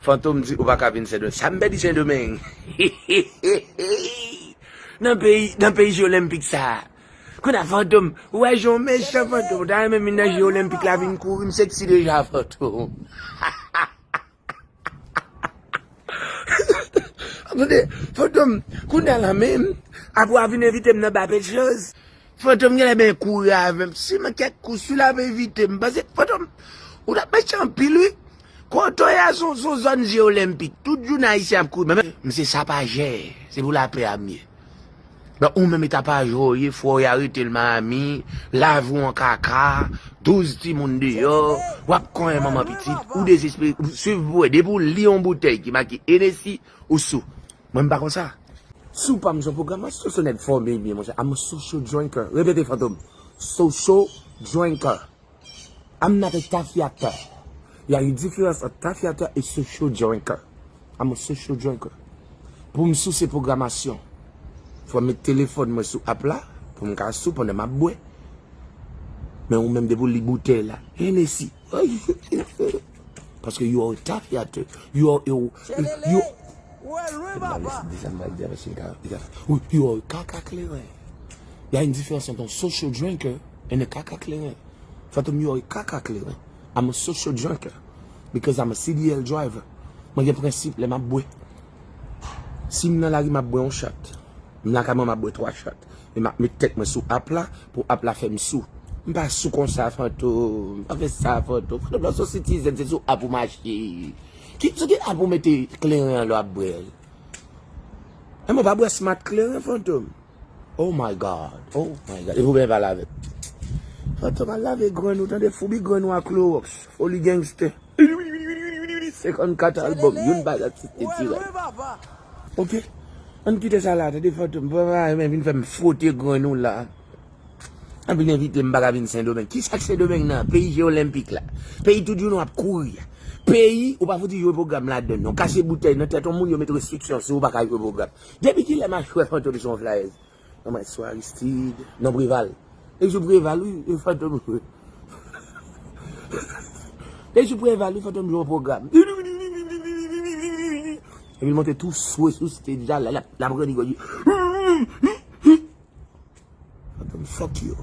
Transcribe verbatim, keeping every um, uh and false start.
Fantom di ou pa ka vin Sendomeng. Sa m pèdi Sendomeng. Nan peyi, nan peyi je olenpik sa. Kounye a Fantom, ou wè jan w mechan Fantom. Ou ta renmen vin nan je olenpik la vin kouri, m seksi deja Fantom. Tande, Fantom, kounye a la menm, apre w a vin envite m nan Bapetchoz. Fantom genlè ben kouri avè m. Si m kèk kou, si l ap envite m, paske Fantom, ou t ap mechan anpil, wi. Kote w ye a, se yon, se yon zòn je olenpik. Tout jounen Ayisyen ap kouri. Men, men, m se sapajè. Se pou lapè a m ye. Donk, ou menm e tapajè w ye, fò w ye arete l Miami, lave w an kaka, douz timoun deyò, w ap konyen manman pitit, ou dezespere, ou swiv pou wè. Depi w li yon boutèy ki make Hennessy, ou sou. Mwen, m pa konsa. Sou pa m se yon pwogram, se yon nèg fòme byen, monchè. I'm a social drinker. Repete, Fantom. Social drinker. I'm not a tafyata. Il y a une différence entre tafyata et social drinker. I'm a social drinker. Pou m sou se pwogramasyon. Fò m met telefòn mwen sou app la, pou m ka sou pandan m ap bwè. Men ou menm depi w li boutèy la. Hennessy. Paske you are a tafyata. You are, you, you, you are a kaka kleren. Il y a une différence entre un social drinker and a kaka kleren. Fantom, you are a kaka kleren. I'm a social drinker because I'm a C D L driver. Mwen gen prensip lè m ap bwè. Si m nan lari, m ap bwè yon chat. M lakay mwen, m ap bwè twa chat. E m ap met tèt mwen sou app la pou app la fè m sou. M pa sou konsa, Fantom. M pa fè sa, Fantom. Fantom, lè w se yon citizen, se sou app ou mache. Ki, sou ki app ou mete kleren an lè w ap bwè l? E mwen pa bwè Smart Kleren, Fantom. Oh my God. Oh my God. E pou byen pa lave. Fantom, al lave grenn ou, tande, foubi grenn ou ak Clorox. Foli gangster. Senkannkat albòm, youn pa t asiste dirèk. Ok? Ann kite sa la, tande Fantom. Papa, men vin fè m fwote grenn ou la. Ann vin envite m, m pa ka vin Sendomeng. Kisa k Sendomeng nan? Peyi je olenpik la. Peyi tout jounen w ap kouri a. Peyi, ou pa fouti jwe pwogram ladann non. Kase boutèy nan tèt yon moun, yo met restriksyon sou ou, pa ka jwe pwogram. Depi kilè m ap jwe Fantom sou yon flyers? Non, mwen sou Aristide. Non, Preval. E sou Preval, wi, e Fantom jwe. E sou Preval, wi, Fantom jwe yon pwogram. Epi l monte tou swe sou stage la, l ap, l ap ranni gòj li. Fantom, fuck you.